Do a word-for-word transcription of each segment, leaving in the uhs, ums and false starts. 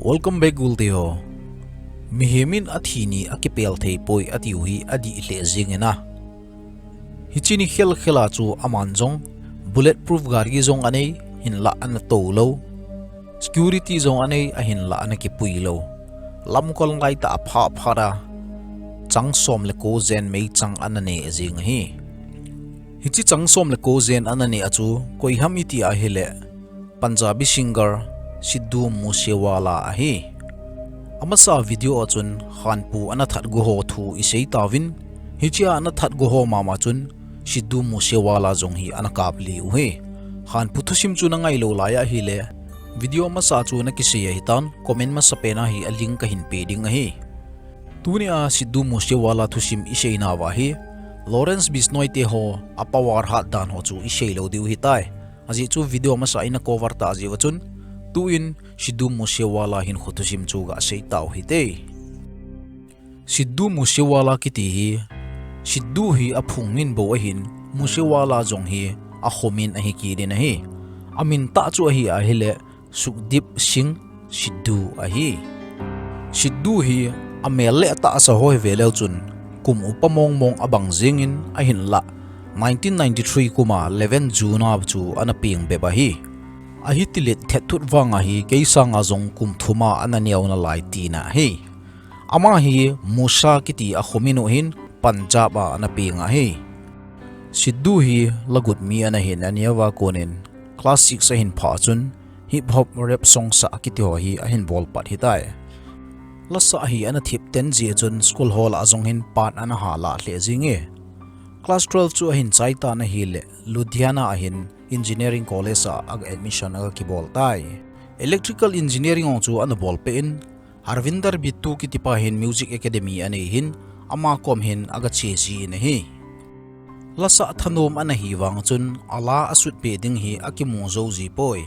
Welcome back, gulte ho. Mihem in athi ni akipel thei poi atiu hi adih lheh jeng in a. Hiche ni khel khel a chu aman jong bulletproof gari jong anei, hinlah ana tou lou. Security jong anei, ahinlah ana kipui lou. Lamkol ngai tah a pha pha a, chang som le ko jen meichang ana ne jeng ahi. Hiche chang som le ko jen ana ne a chu koi ham iti ahile, Punjabi singer Sidhu Moosewala ahi. Amasa video a chun khanpu ana that go ho thu isei tauvin, hichea ana that go ho mama chun Sidhu Moosewala jong hi ana kap lih u ahi. Khanpu thusim chu na ngai lou lai ahile, video masa chu na kisei ahitan, comment masapen a hi a link kahin pe ding ahi. Tunia Sidhu Moosewala thusim isei nauva hi, Lawrence Bishnoi te ho a power hat dan ho chu isei lou diu ahitai. Ajeh chu video masa in a cover tah jeh uva chun, tuin Sidhu Moosewala hinkho thusim chu gasei tau hite. Sidhu Moosewala kiti hi, Sidhu hi aphung min bou ahin, Moosewala jong hi akhomin ahi kit in ahi. Amin tah chu ahi ahile, Sukhdeep Singh Sidhu ahi. Sidhu hi amel le atahsa ho hi ve leu chun, kum upa mong mong abang jeng in ahinlah, nineteen ninety-three kum a eleven June a chu ana peng bep ahi. Ahiti le thetthut vang a hi kei sanga jong kum thum a ana neo nalai tina ahi. Ama hi Moosa kiti akhomin u ahin, Punjab a ana peng ahi. Sidhu hi lagut mi ana hin, aneo a konin class six ahin phah chun hip hop rap song sah kiti ho hi ahin bol pat ahitai. Lasa hi ana thip ten jeh chun school ho lah a jong hin part ana ha lah lheh jeng e. Class twelve chu ahin chai tan ahile, Ludhiana a hin engineering college a admission aga kibol tai. Electrical engineering jong chu ana bol peh in, Harvinder Bittu kiti pa hin music academy anei hin, ama kom hin aga che ji in ahi. Lasa thanom ana hi vang chun, ala asut peh ding hi akimu jou ji poi.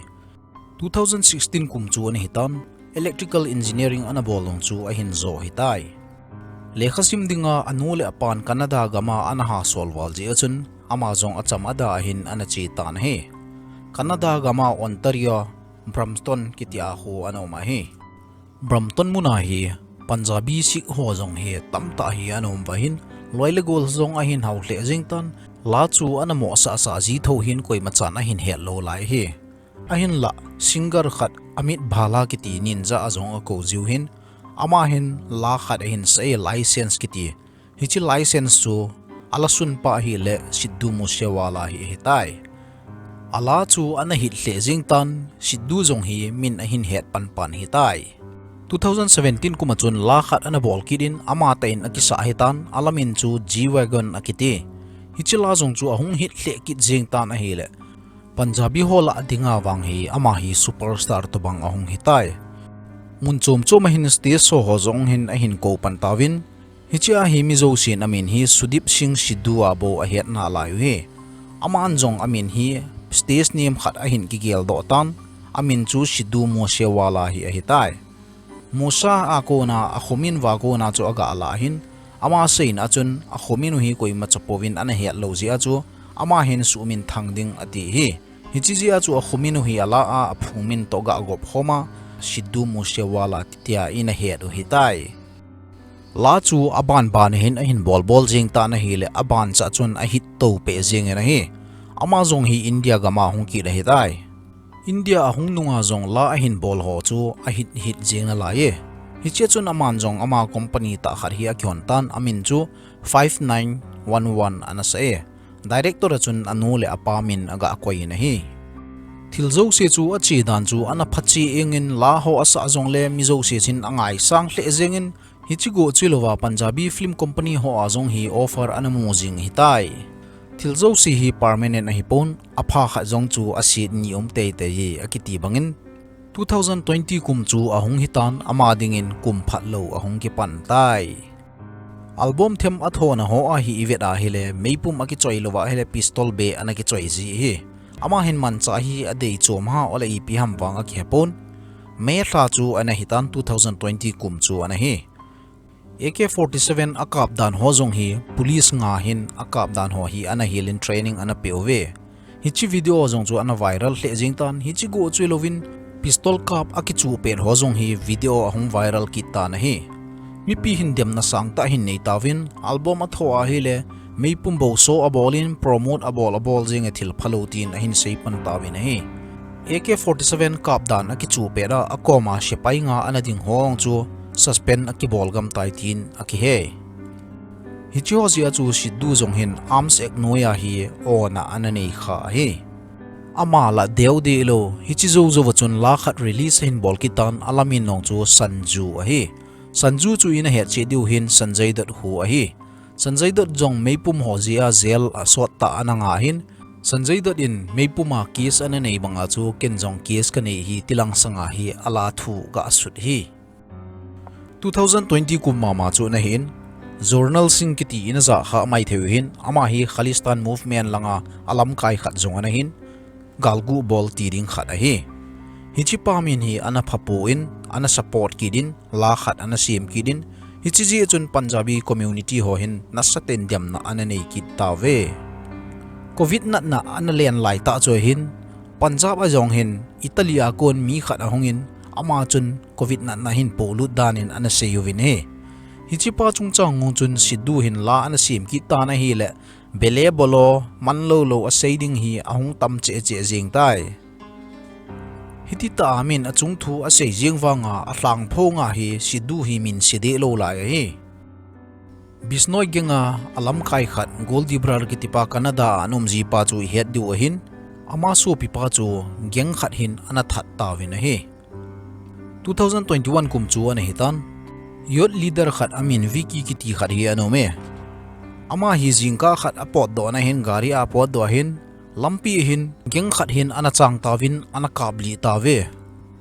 Two thousand sixteen kum chu ana hitan, electrical engineering ana bol nung chu ahin jo ahitai. Lekha sim dinga anu le apan Canada gam a ana ha sol val jeh a chun, ama jong acham ada a hin ana che tan ahi. Canada gam a Ontario, Brampton kiti a kho ana um ahi. Brampton mun a hi Punjabi Sikh ho jong hi tamtah hi ana um uva hin, loi le gol jong ahin hao lheh jeng tan, la chu ana mo sah sah ji tho hin koima chan ahin het lou lai ahi. Ahinlah, singer khat Amit Bhalla kiti Ninja a jong akou jiu hin, ama hin la khat ahin sa e, License kiti. Hiche License chu ala sunpa ahile Sidhu Moosewala hi ahitai. Ala chu ana hit lheh jeng tan, Sidhu jong hi min ahin het pan pan ahitai. Two thousand seventeen kum a chun la khat ana bol kit in, amatah in akisah ahitan, ala min chu G-Wagon akiti. Hiche la jong chu ahung hit lheh kit jeng tan ahile, Punjabi ho lah dinga vang hi ama hi superstar tobang ahung hitai. Mun chom chom a hin stage show ho jong hin ahin kou pan tauvin, hichea hi mi jousen amin hi Sukhdeep Singh Sidhu a bou ahet nalai u ahi. Aman jong amin hi stage name khat ahin kigel doh tan, amin chu Sidhu Moosewala hi ahitai. Moosa a kona, akhomin uva kona chu aga lah hin, ama seina a chun, akhomin u hi koima chapouvin ana het lou jeh a chu, ama hin suhmin thang ding ati ahi. Hiche jeh a chu akhomin u hi ala a, aphung min toh ga gop khom a, Sidhu Moosewala tia ana het u ahitai. La chu aban ban hin ahin bol bol jeng tan ahile, aban chah chun ahit to peh jeng in ahi. Ama jong hi India gam a hung kit ahitai. India ahung nunga jong la ahin bol ho chu ahit hit jeng nalai e. Hichea chun aman jong ama company tah khat hi akihon tan, amin chu five nine one one ana sa e. Director a chun anu le apa min aga koi in ahi. Thil jouse chu ache dan chu ana phache jeng in, la ho asah jongle mi jouse chun angaisang lheh jeng in, hiche go chu louva Punjabi Film Company ho a jong hi offer ana mu jing ahitai. Thil jouse hi permanent ahipon, apha khat jong chu aset ni um teitei e akiti bangin, two thousand twenty kum chu ahung hitan, ama dingin kum phat lou ahung kipan tai. Album them athona ho a hi ivet ahile, meipum akichoi louva ahile, pistol beh ana kichoi ji ahi. Ama hin manchah hi adei chom ham, ole ipi ham vang akihepon. May lha chu ana hitan, two thousand twenty kum chu ana hi. A K forty-seven akap dan ho jong hi, police nga hin akap dan ho hi ana hilin, training ana peuve. Hiche video jong chu ana viral lheh jeng tan, hiche go chu louvin Pistol kap akichuh pet ho jong hi video ahung viral kit tan ahi. Mipi hin demna sangtah hin nei tauvin, album athoh ahile, meipum bou show abolin, promote abol abol jeng e, thil phalou tin ahin seipan tauvin ahi. A K forty-seven kap dan akichuh pet a, akoma sepai nga ana ding ho chu suspend akibol gam tai tin akihe. Hiche ho jeh a chu Sidhu jong hin Arms Act noiya hi ona ana nei kha ahi. Ama la deu deh lou, hiche jou jou a chun la khat release ahin bol kit tan, ala min jong chu Sanju ahi. Sanju chu ina het cheh diu hin Sanjay Dutt hu ahi. Sanjay Dutt jong meipum ho jeh a jail a sot tah ana nga hin, Sanjay Dutt in meipum a case ana nei banga chu ken jong case kanei hi tilang sanga hi ala thu gasut hi. Two thousand twenty kum mama chu ana hin, Jurnal Singh kiti ina ja kha mai thei u hin, ama hi Khalistan movement langa alamkai khat jong ana hin, galgu bol ti ding khat ahi. Hiche pa min hi ana phapon, ana support kit in, la khat ana sem kit in, hiche jeh chun Punjabi community ho hin nasa ten demna ana nei kit tauve. Covid natna ana len lai tah chu hin, Punjab a jong hin Italy a kon mi khat ahung in, ama chun Covid natna hin polut dan in ana sei uvin ahi. Hiche pa chungchang jong chun Sidhu hin la ana sem kit tan ahile, bele bolo, man lou lou asei ding hi ahung tam cheh cheh jeng tai. Hiti tah a min achung thu asei jeng vanga alhangpho nga hi Sidhu hi min se deh lou lai ahi. Bishnoi gang a alamkai khat Goldie Brar kiti pa Canada a ana um ji pa chu ihet diu ahin, ama sopi pa chu gang khat hin ana that tauvin ahi. Two thousand twenty-one kum chu ana hitan, youth leader khat amin Vicky kiti khat hi ana um e. Ama hi jingkah khat apotdoh na hin gari a apotdoh ahin, lampi ahin gang khat hin ana chang tauvin ana kaplih tauve.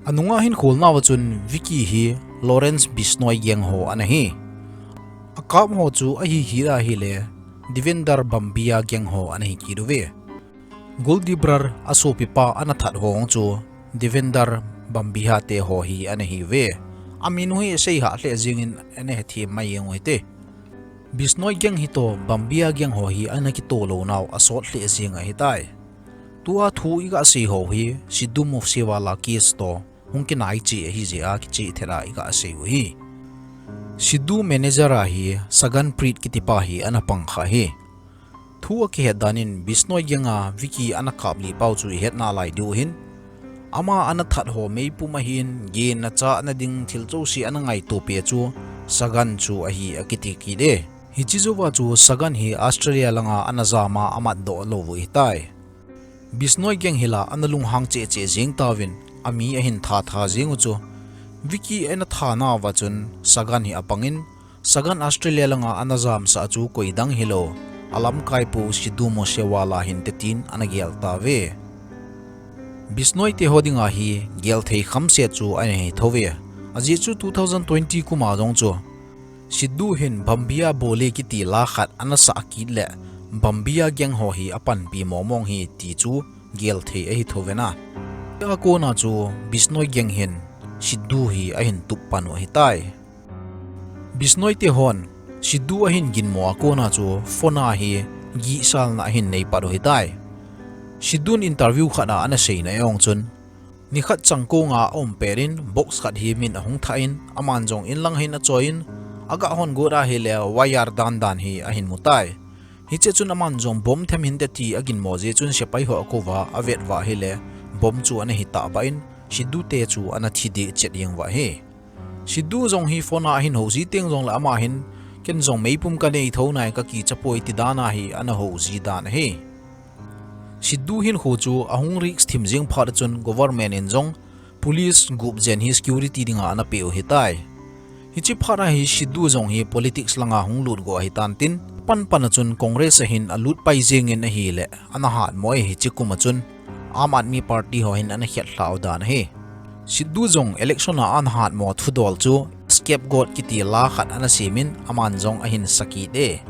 Anunga hin kholnauva chun Vicky hi Lawrence Bishnoi gang ho ana hi. Akap ho chu ahi kit ahile, Devender Bambia gang ho ana hi kit uve. Goldie Brar asopi pa ana that ho chu Devender Bambia te ho hi ana hiuve. Amin u hi sei hah lheh jengin ana hethem mai jeng u hite. Bishnoi gang hi toh Bambia gang ho hi ana kitoh lou nau asot lheh jeng ahitai. Tua thu iga sei ho hi Sidhu Moosewala case toh hung kinai cheh ahi jeh a kicheh thet a iga sei u hi. Sidhu manager a hi Sagan Preet kiti pa hi ana pang kha hi. Thu akihet dan in Bishnoi gang a Vicky ana kaplih pau chu ihet nalai diu hin, ama ana that ho meipum ahin, genna chahna ding thil jouse ana ngaito peh chu Sagan chu ahi akiti kit e. Hiche jouva chu Sagan hi Australia langa ana jam a amatdoh lou u ahitai. Bishnoi gang hi la ana lunghang cheh cheh jeng tauvin, ami ahin that that jeng u chu. Vicky ana that nauva chun Sagan hi apangin, Sagan Australia langa ana jamsah chu koidang hilou, alamkai pu Sidhu Moosewala hinte tin ana gel tauve. Bishnoi te ho dinga hi gelthei khamset chu ana hi thouve. Ajeh chu two thousand twenty kum a jong chu Sidhu hin Bambia Bole kiti la khat ana sah kit le, Bambia gang ho hi apanpi mong mong hi ti chu gelthei ahi thouve na. Akona chu Bishnoi gang hin Sidhu hi ahin tup pan u ahitai. Bishnoi te hon Sidhu ahin ginmo akona chu phone a hi gihsalna ahin nei pat u ahitai. Sidhu in interview khat a ana seina jong chun, nikhat changkong a aum pet in box khat hi min ahung thah in, aman jong inlang hin achoiyin, aga hon got ahile wire dan dan hi ahin mu tai. Hiche chun aman jong bomb them hinte ti aginmo jeh chun sepai ho akou va avet uva ahile, bomb chu ana hi tah bah in, Sidhu te chu ana thi deh chet jeng uva ahi. Sidhu jong hi phone a ahin hou ji teng jongle ama hin, ken jong meipum kanei thou nai, kakicha poi ti dan a hi ana hou ji dan ahi. Sidhu hinkho chu ahung risk thim jeng phat chun government in jong police gup jen hi security dinga ana peh u ahitai. Hiche phat a hi Sidhu jong hi politics langa hung lut go ahitan tin, pan pan a chun Congress a hin alut pai jengin ahile, ana hatmo e. Hiche kum a chun Aam Aadmi Party ho hin ana khetlhah u dan ahi. Sidhu jong election a ana hatmo thudol chu scapegoat kiti la khat ana semin aman jong ahin sa kit e.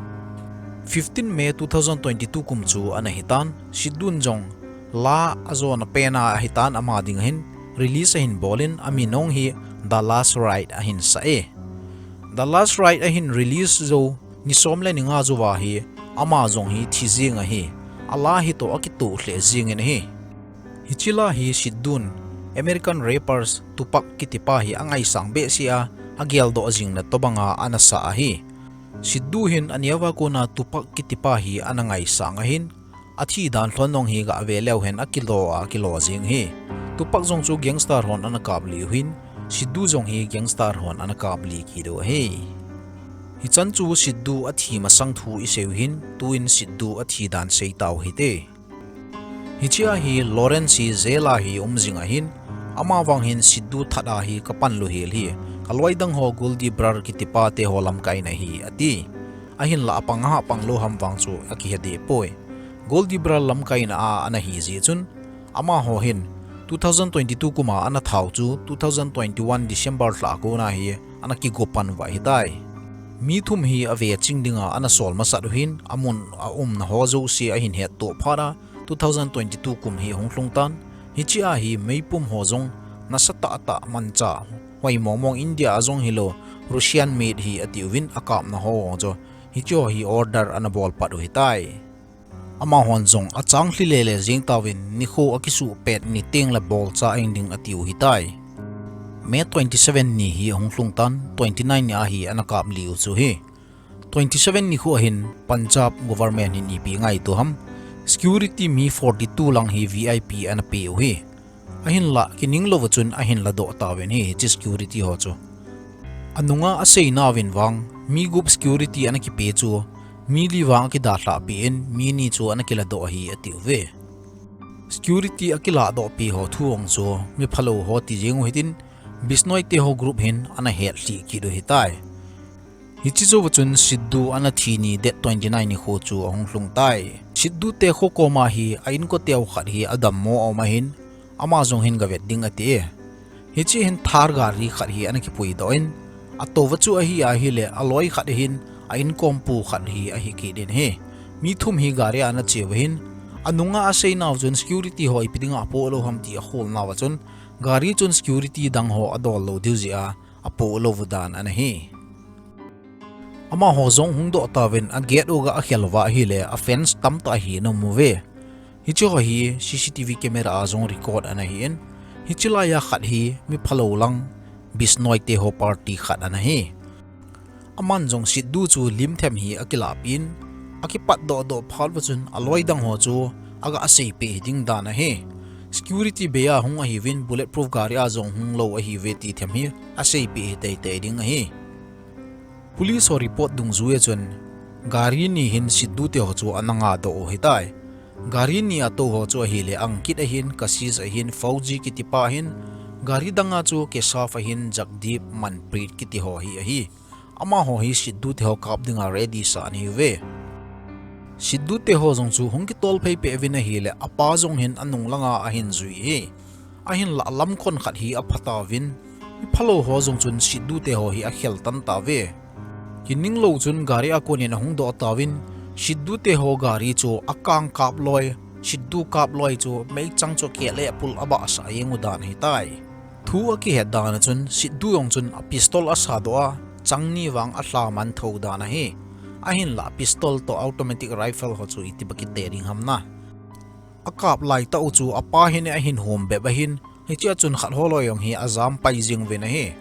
Fifteen May two thousand twenty-two kum chu ana hitan, Sidhu in jong la ajona pen a ahitan ama ding ahin release ahin bolin, amin jong hi The Last Ride ahin sah e. The Last Ride ahin release jou ni som le ni nga jouva hi ama jong hi thi jeng ahi. Ala hi toh akitoh lheh jengin ahi. Hiche la hi Sidhu in American rappers Tupac kitipa hi angaisang behseh a, ageldoh jingna tobanga ana sa ahi. Sidhu hin aneo a kona Tupac kitipa hi ana ngaisang ahin, athi dan lhon jong hi gave leu hen akilo a kilo jing hi. Tupac jong chu gangster hon ana kaplih u hin, Sidhu jong hi gangster hon ana kaplih kit u ahi. Hichan chu Sidhu athi masang thu isei u hin, tuin Sidhu athi dan sei tau hite. Hichea hi Lawrence hi jail a hi um jing ahin, amavang hin Sidhu that a hi kapan louhel hi, kaloi dang ho Goldie Brar kitipa teho lamkaina ahi ati. Ahinla apang a pang lou ham vang chu akihe deh poi. Goldie Brar lamkaina a ana hi jeh chun, amaho hin two thousand twenty-two kum a ana thau chu two thousand twenty-one December lha a kona hi ana kigo pan uva ahitai. Mi thum hi ave ching dinga ana sol masat u hin, amun a umna ho jouse ahin hettoh phat a, two thousand twenty-two kum hi ahung lhung tan, hichea hi meipum ho jong nasatah tah manchah, hoimong mong India a jong hilou, Russian made hi atiuvin akapna ho chu, hicheho hi order ana bol pat u ahitai. Amahon jong achang lhi lele jeng tauvin nikho akisuh pet ni tengle bolcha ahing ding atiu ahitai. May twenty-seven ni hi ahung lhung tan, twenty-nine ni a hi ana kaplih u chu ahi. Twenty-seven nikho ahin Punjab government hin ipi ngaito ham, security mi forty-two lang hi V I P ana pe u ahi. Ahinla kining louva chun ahin ladoh tauvin ahi, hiche security ho chu. Anunga aseinauvin vang, mi gup security ana kipe chu, mi li vang akidalhah peh in, mi ni chu ana kiladoh ahi atiuve. Security akiladoh peh ho thu ong chu, mi phalou ho ti jeng u hitin, Bishnoi teho group hin ana hetlhih kit u ahitai. Hiche jouva chun Sidhu ana thi ni date twenty-nine nikho chu ahung lhung tai. Sidhu te kho koma hi a inkote u khat hi adammo aum ahin, ama jong hin gavet ding ati e. Hiche hin Thar gari khat hi ana kipuidoh in, atouva chu ahi ahile aloi khat hin a inkompu khat hi ahi kit in ahi. Mi thum hi gari a ana cheuva hin, anunga aseinau chun security ho ipi dinga apoh lou ham ti akholnauva chun, gari chun security dang ho adol lou diu jeh a apoh lou u dan ana hi. Amaho jong hungdoh tauvin a gate u ga akhel uva ahile a fans tamtah hi ana um uve. Hicheho hi C C T V camera a jong record ana hi in, hiche laiya khat hi mi phalou lang Bishnoi teho party khat ana hi. Aman jong Sidhu chu limthem hi akilahpeh in, akipatdoh doh phat uva chun aloi dang ho chu aga seipeh hi ding dan ahi. Security bei a hung ahiuvin bulletproof gari a jong hung lou ahiuve ti them hi aseipeh hi teitei ding ahi. Police ho report dungjuia chun, gari ni hin Sidhu teho chu ana ngadoh u ahitai. Gari ni a tou ho chu ahile Ankit ahin, Kashish ahin, Fauji kitipa ahin, gari danga chu Keshav ahin, Jagdeep, Manpreet kitiho hi ahi. Amaho hi Sidhu teho kap dinga ready sa ana hiuve. Sidhu teho jong chu hung kitol phei peh uvin ahile, apa jong hin anung langa ahin jui hi. Ahinla lamkon khat hi apha tauvin, mi phalou ho jong chun Sidhu teho hi akhel tan tauve. Kining lou chun gari a konin ahung doh tauvin, Sidhu teho gari chu akang kap loi, Sidhu kap loi chu meichang chu keh le pul abahsah jeng u dan ahitai. Thu akihet dan a chun Sidhu jong chun a pistol asadoh a, chang ni vang alha man tho dan ahi. Ahinla pistol toh automatic rifle ho chu itiba kite ding ham na. Akap laitah u chu apa hin ahin hom bep ahin, hichea chun khat ho loi jong hi ajam pai jeng uvin ahi.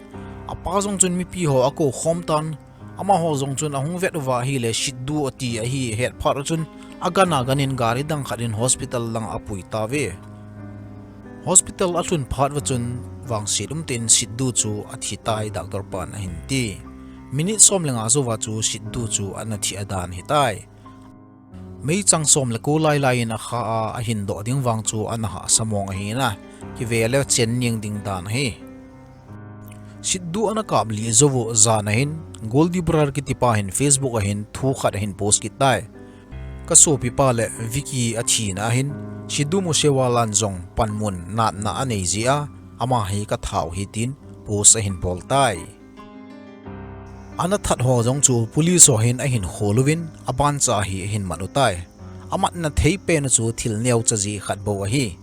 Apa jong chun mipi ho akou khom tan, amaho jong chun ahung vet uva ahile Sidhu ati ahi ahet phat u chun, agan aganin gari dang khat in hospital langa apui tauve. Hospital alhun phat uva chun vangset umtah in Sidhu chu athitai, doctor pan ahin ti. Minute som le nga jouva chu Sidhu chu ana thi adan ahitai. Meichang som le ko lailai in akha a, ahin doh ding vang chu ana hahsa mong ahi na, kive le chen ning ding dan ahi. Sidhu ana kaplih jouvu jan ahin, Goldie Brar kitipa hin Facebook ahin thu khat ahin post kit tai. Kasopipa le Vicky athina ahin, Sidhu Moosewala in jong panmun natna anei jeh a, ama hi kathau ahi tin post ahin bol tai. Ana that ho jong chu police ho hin ahin khol uvin, abancha hi ahin mat u tai. Amatna thei pen u chu thil neocha jeh khat bou ahi.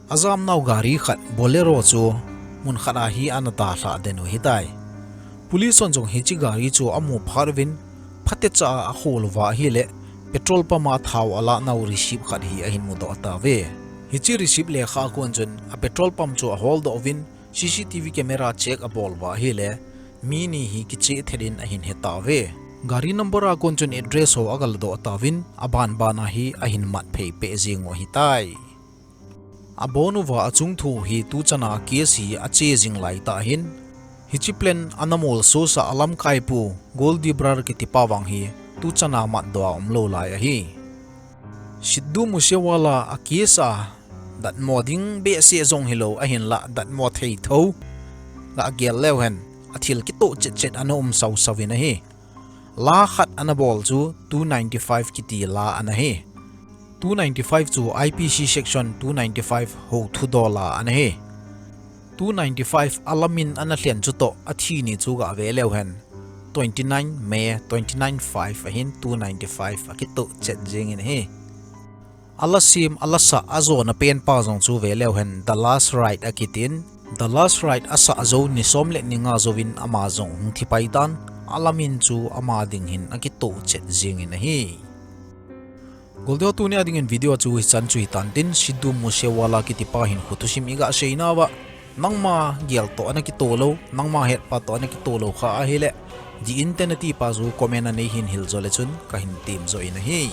Ajamnau gari khat Bolero chu mun khat a hi ana dalhah den u ahitai. Police hon jong hiche gari chu amu phat uvin, phatecha a akhol uva ahile, petrol pump a thau alahnau receipt khat hi ahin mudoh tauve. Hiche receipt lekha a kon chun a petrol pump chu ahol doh uvin, C C T V camera check abol uva ahile, mi ni hi kicheh thet in ahin he tauve. Gari number a kon chun address ho agal doh tauvin, aban ban a hi ahin mat phei peh jing u ahitai. Abon uva achung thu hi tuchan a case hi ache jing lai tah ahin, hiche plan ana molso sah a lamkai pu Goldie Brar kiti pa vang hi tuchan a matdoh a umlou lai ahi. Sidhu Moosewala a case a datmo ding behseh jong hilou ahinlah datmo thei tho. Ga gel leu hen, athil kitoh chet chet ana um sau sau in ahi. La khat ana bol chu two ninety-five kiti la ana hi. Two ninety-five chu I P C section two ninety-five hou thudol la ana hi. Two ninety-five a lamin ana lhen chu toh athi ni chu ga ve leu hen, twenty-nine May twenty-nine five ahin two ninety-five akitoh chet jing in ahi. A la sem, a la sah, a jona pen pa jong chu ve leu hen, The Last Ride akitin, The Last Ride a sah jou ni som le ni nga jouvin ama jong hung thi pai tan, a lamin chu ama ding hin akitoh chet jing in ahi. Goldie ho, tuni a dingin video chu hichan chu hitan tin, Sidhu Moosewala kiti pa hin kho thusim iga sei nauva, nangma gel toh ana kitoh lou, nangma het pa toh ana kitoh lou kha ahile, dih inte nati pa chu comment a nei hin hil jo le chun kahin tem jo in ahi.